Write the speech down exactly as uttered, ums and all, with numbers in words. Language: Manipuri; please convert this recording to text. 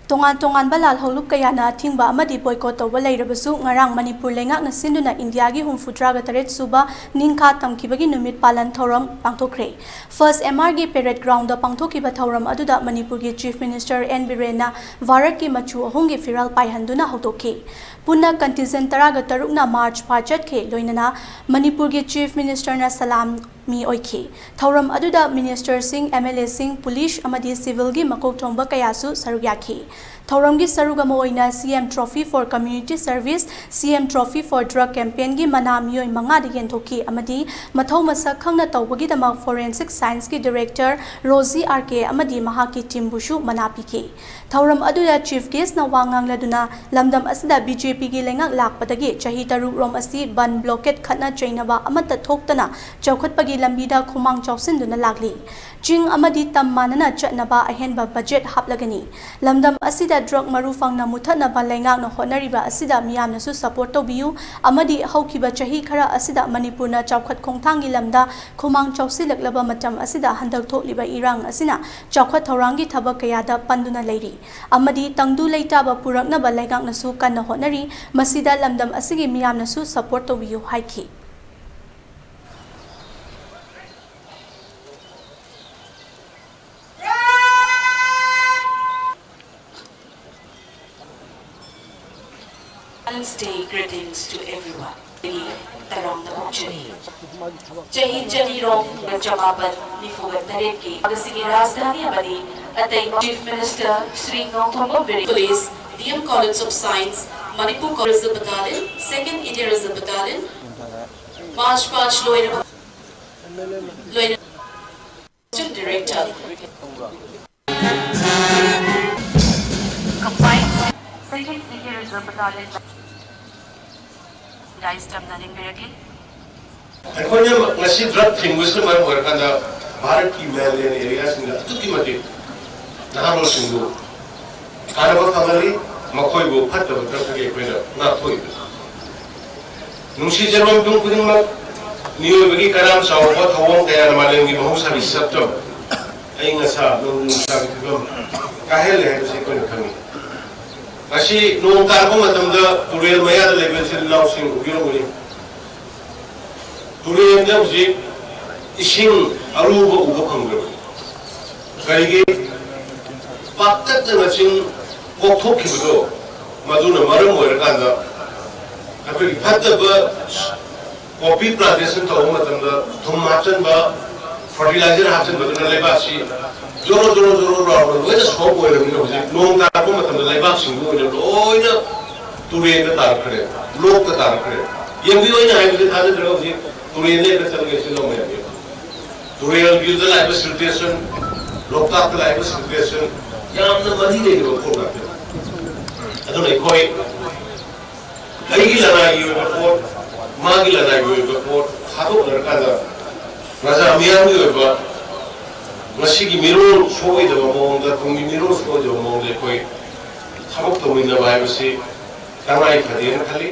ꯇꯣꯉꯥꯟ ꯇꯣꯉꯥꯟꯕ ꯂꯥꯜꯍꯧꯂꯨꯞ ꯀꯌꯥꯅ ꯑꯊꯤꯡꯕ ꯑꯃꯗꯤ boycott ꯇꯧꯕ ꯂꯩꯔꯕꯁꯨ, ꯉꯔꯥꯡ ꯃꯅꯤꯄꯨꯔ ꯂꯩꯉꯥꯛꯅ ꯁꯤꯟꯗꯨꯅ ꯏꯟꯗꯤꯌꯥꯒꯤ ꯍꯨꯝꯐꯨꯇꯔꯥꯒ ꯇꯔꯦꯠ ꯁꯨꯕ ꯅꯤꯡꯈꯥ ꯇꯝꯈꯤꯕꯒꯤ ꯅꯨꯃꯤꯠ ꯄꯥꯂꯟ ꯊꯧꯔꯝ ꯄꯥꯡꯊꯣꯛꯈ꯭ꯔꯦ꯫ ꯐꯥꯔꯁ ꯑꯦꯝ ꯑꯥꯔꯒꯤ parade ground ꯗ ꯄꯥꯡꯊꯣꯛꯈꯤꯕ ꯊꯧꯔꯝ ꯑꯗꯨꯗ ꯃꯅꯤꯄꯨꯔꯒꯤ Chief Minister ꯑꯦꯟ ꯕꯤꯔꯦꯟꯅ ꯚꯥꯔꯠꯀꯤ ꯃꯆꯨ ꯑꯍꯨꯝꯒꯤ ꯐꯤꯔꯥꯜ ꯄꯥꯏꯍꯟꯗꯨꯅ ꯍꯧꯗꯣꯛꯈꯤ꯫ ꯄꯨꯟꯅ contingent ꯇꯔꯥꯒ ꯇꯔꯨꯛꯅ march past ꯆꯠꯈꯤ꯫ ꯂꯣꯏꯅꯅ ꯃꯅꯤꯄꯨꯔꯒꯤ Chief Minister ꯅ ꯁꯂꯥꯝ ꯃꯤ ꯑꯣꯏꯈꯤ꯫ ꯊꯧꯔꯝ ꯑꯗꯨꯗ minister ꯁꯤꯡ, ꯑꯦꯝ ꯑꯦꯜ ꯑꯦ ꯁꯤꯡ, ꯄꯨꯂꯤꯁ ꯑꯃꯗꯤ civil ꯒꯤ ꯃꯀꯣꯛ ꯊꯣꯡꯕ ꯀꯌꯥꯁꯨ ꯁꯔꯨꯛ ꯌꯥꯈꯤ꯫ ꯊꯧꯔꯝꯒꯤ ꯁꯔꯨꯛ ꯑꯃ ꯑꯣꯏꯅ C M Trophy for Community Service, C M Trophy for Drug Campaign ꯒꯤ ꯃꯅꯥ ꯃꯤꯑꯣꯏ ꯃꯉꯥꯗ ꯌꯦꯟꯊꯣꯛꯈꯤ ꯑꯃꯗꯤ ꯃꯊꯧ ꯃꯁꯛ ꯈꯪꯅ ꯇꯧꯕꯒꯤꯗꯃꯛ Forensic Science ꯀꯤ director ꯔꯣꯖꯤ ꯑꯥꯔ ꯀꯦ ꯑꯃꯗꯤ ꯃꯍꯥꯛꯀꯤ team ꯕꯨꯁꯨ ꯃꯅꯥ ꯄꯤꯈꯤ꯫ ꯊꯧꯔꯝ ꯑꯗꯨꯗ Chief Guest ꯅ ꯋꯥ ꯉꯥꯡꯂꯗꯨꯅ, ꯂꯝꯗꯝ ꯑꯁꯤꯗ B J P ꯒꯤ ꯂꯩꯉꯥꯛ ꯂꯥꯛꯄꯗꯒꯤ ꯆꯍꯤ ꯇꯔꯨꯛ ꯔꯣꯝ ꯑꯁꯤ ꯕꯟ, blockade, ꯈꯠꯅ ꯆꯩꯅꯕ ꯑꯃꯠꯇ ꯊꯣꯛꯇꯅ ꯆꯥꯎꯈꯠꯄꯒꯤ ꯂꯝꯕꯤꯗ ꯈꯨꯃꯥꯡ ꯆꯥꯎꯁꯤꯟꯗꯨꯅ ꯂꯥꯛꯂꯤ꯫ ꯆꯤꯡ ꯑꯃꯗꯤ ꯇꯝ ꯃꯥꯟꯅꯅ ꯆꯠꯅꯕ ꯑꯍꯦꯟꯕ budget ꯍꯥꯞꯂꯒꯅꯤ꯫ ꯂꯝꯗꯝ ꯑꯁꯤꯗ drug ꯃꯔꯨ ꯐꯪꯅ ꯃꯨꯊꯠꯅꯕ ꯂꯩꯉꯥꯛꯅ ꯍꯣꯠꯅꯔꯤꯕ ꯑꯁꯤꯗ ꯃꯤꯌꯥꯝꯅꯁꯨ support ꯇꯧꯕꯤꯌꯨ ꯑꯃꯗꯤ ꯍꯧꯈꯤꯕ ꯆꯍꯤ ꯈꯔ ꯑꯁꯤꯗ ꯃꯅꯤꯄꯨꯔꯅ ꯆꯥꯎꯈꯠ ꯈꯣꯡꯊꯥꯡꯒꯤ ꯂꯝꯗ ꯈꯨꯃꯥꯡ ꯆꯥꯎꯁꯤꯜꯂꯛꯂꯕ ꯃꯇꯝ ꯑꯁꯤꯗ ꯍꯟꯗꯛ ꯊꯣꯛꯂꯤꯕ ꯏꯔꯥꯡ ꯑꯁꯤꯅ ꯆꯥꯎꯈꯠ ꯊꯧꯔꯥꯡꯒꯤ ꯊꯕꯛ ꯀꯌꯥꯗ ꯄꯟꯗꯨꯅ ꯂꯩꯔꯤ ꯑꯃꯗꯤ ꯇꯪꯗꯨ ꯂꯩꯇꯥꯕ ꯄꯨꯔꯛꯅꯕ ꯂꯩꯉꯥꯛꯅꯁꯨ ꯀꯟꯅ ꯍꯣꯠꯅꯔꯤ꯫ ꯃꯁꯤꯗ ꯂꯝꯗꯝ ꯑꯁꯤꯒꯤ ꯃꯤꯌꯥꯝꯅꯁꯨ support ꯇꯧꯕꯤꯌꯨ ꯍꯥꯏꯈꯤ꯫ Valentine's Day greetings to everyone. ꯇꯔꯥꯝꯅ ꯑꯣꯛꯆꯔꯤ꯫ ꯆꯍꯤ ꯆꯅꯤꯔꯣꯝ ꯆꯃꯥꯄꯟ ꯅꯤꯐꯨꯒ ꯇꯔꯦꯠꯀꯤ ꯑꯁꯤꯒꯤ ꯔꯥꯖꯙꯥꯅꯤ ꯑꯃꯗꯤ ꯑꯇꯩ Chief Minister Shri Nongthombam Biren, Police, D M College of Science, Manipur Reserve Battalion, Second Indian Reserve Battalion, march past ꯂꯣꯏꯔꯕ ꯂꯣꯏꯅ Director꯫ Combined Second Indian Reserve Battalion꯫ Guys, ꯇꯝꯅꯅꯤꯡꯕꯤꯔꯛꯂꯤ꯫ ꯑꯩꯈꯣꯏꯅ ꯉꯁꯤ drug ꯊꯤꯡꯕꯁꯤꯅ ꯃꯔꯝ ꯑꯣꯏꯔꯀꯥꯟꯗ ꯚꯥꯔꯠꯀꯤ ꯃꯦꯟꯂꯦꯟ ꯑꯦꯔꯤꯌꯥꯁꯤꯡꯗ ꯑꯗꯨꯛꯀꯤ ꯃꯇꯤꯛ ꯅꯍꯥꯔꯣꯜꯁꯤꯡꯕꯨ ꯀꯥꯟꯅꯕ ꯐꯪꯍꯜꯂꯤ, ꯃꯈꯣꯏꯕꯨ ꯐꯠꯇꯕ ꯗ꯭ꯔꯒꯇꯒꯤ ꯑꯩꯈꯣꯏꯅ ꯉꯥꯛꯊꯣꯛꯏ꯫ ꯅꯨꯡꯁꯤ ꯆꯔꯣꯟ ꯄꯨꯝ ꯈꯨꯗꯤꯡꯃꯛ ꯃꯤꯑꯣꯏꯕꯒꯤ ꯀꯔꯥꯝ ꯆꯥꯎꯕ ꯊꯧꯑꯣꯡ ꯀꯌꯥꯅ ꯃꯥꯂꯦꯝꯒꯤ ꯃꯍꯧꯁꯥꯒꯤ ꯁꯛꯇꯝ, ꯑꯏꯪ ꯑꯁꯥ, ꯅꯣꯡꯖꯨ ꯅꯨꯡꯁꯥꯒꯤ ꯐꯤꯕꯝ, ꯀꯥꯏꯍꯜꯂꯦ ꯍꯥꯏꯕꯁꯤ ꯑꯩꯈꯣꯏꯅ ꯈꯪꯉꯤ꯫ ꯉꯁꯤ ꯅꯣꯡ ꯇꯥꯔꯛꯄ ꯃꯇꯝꯗ ꯇꯨꯔꯦꯜ ꯃꯌꯥꯗ ꯂꯩꯕ ꯏꯆꯤꯜ ꯏꯅꯥꯎꯁꯤꯡ ꯎꯕꯤꯔꯝꯒꯅꯤ꯫ ꯇꯨꯔꯦꯜꯗ ꯍꯧꯖꯤꯛ ꯏꯁꯤꯡ ꯑꯔꯨꯕ ꯎꯕ ꯐꯪꯗ꯭ꯔꯕꯅꯤ꯫ ꯀꯔꯤꯒꯤ? ꯄꯥꯛꯇꯛꯅꯅ ꯆꯤꯡ ꯀꯣꯛꯊꯣꯛꯈꯤꯕꯗꯣ, ꯃꯗꯨꯅ ꯃꯔꯝ ꯑꯣꯏꯔꯀꯥꯟꯗ ꯑꯩꯈꯣꯏꯒꯤ ꯐꯠꯇꯕ ꯀꯣꯐꯤ ꯄ꯭ꯂꯥꯟꯇꯦꯁꯟ ꯇꯧꯕ ꯃꯇꯝꯗ ꯊꯨꯝ ꯍꯥꯞꯆꯤꯟꯕ, ꯐꯔꯇꯤꯂꯥꯏꯖꯔ ꯍꯥꯞꯆꯤꯟꯕꯗꯨꯅ ꯂꯩꯕꯥꯛꯁꯤ ꯖꯣꯔꯣ ꯖꯣꯔꯣ ꯖꯣꯔꯣ ꯂꯥꯎꯅ ꯂꯣꯏꯅ ꯁꯣꯛ ꯑꯣꯏꯔꯕꯅꯤꯅ ꯍꯧꯖꯤꯛ ꯅꯣꯡ ꯇꯥꯔꯛꯄ ꯃꯇꯝꯗ ꯂꯩꯕꯥꯛꯁꯤꯡꯗꯨ ꯑꯣꯏꯅ ꯂꯣꯏꯅ ꯇꯨꯔꯦꯟꯗ ꯇꯥꯔꯛꯈ꯭ꯔꯦ, ꯂꯣꯛꯇ ꯇꯥꯔꯛꯈ꯭ꯔꯦ꯫ ꯌꯦꯡꯕꯤꯌꯨ, ꯑꯩꯅ ꯍꯥꯏꯕꯁꯤ ꯊꯥꯖꯗ꯭ꯔꯒ ꯍꯧꯖꯤꯛ ꯇꯨꯔꯦꯟꯗ ꯍꯦꯛꯇ ꯆꯠꯂꯒ ꯏꯆꯤꯜ ꯏꯅꯥꯎ ꯃꯌꯥꯝ ꯌꯦꯡꯉꯨ꯫ ꯇꯨꯔꯦꯜꯒꯤꯗ ꯂꯥꯛꯏꯕ ꯁꯤꯜꯇꯦꯁꯟ, ꯂꯣꯛꯇꯥꯛꯇ ꯂꯥꯛꯏꯕ ꯁꯤꯜꯇꯦꯁꯟ ꯌꯥꯝꯅ ꯃꯔꯤ ꯂꯩꯅꯕ ꯄꯣꯠ ꯉꯥꯛꯇꯅꯤ꯫ ꯑꯗꯨꯅ ꯑꯩꯈꯣꯏ ꯑꯩꯒꯤ ꯂꯅꯥꯏꯒꯤ ꯑꯣꯏꯕ ꯄꯣꯠ, ꯃꯥꯒꯤ ꯂꯅꯥꯏꯒꯤ ꯑꯣꯏꯕ ꯄꯣꯠ ꯈꯥꯏꯗꯣꯛꯅꯔꯀꯥꯟꯗ ꯄ꯭ꯔꯖꯥ ꯃꯤꯌꯥꯝꯒꯤ ꯑꯣꯏꯕ ꯉꯁꯤꯒꯤ ꯃꯤꯔꯣꯜ ꯁꯣꯛꯑꯣꯏꯗꯕ ꯃꯑꯣꯡꯗ, ꯇꯨꯡꯒꯤ ꯃꯤꯔꯣꯜ ꯁꯣꯛꯑꯣꯏꯗꯕ ꯃꯑꯣꯡꯗ ꯑꯩꯈꯣꯏ ꯊꯕꯛ ꯇꯧꯃꯤꯟꯅꯕ ꯍꯥꯏꯕꯁꯤ ꯇꯉꯥꯏ ꯐꯗꯦꯅ ꯈꯜꯂꯤ꯫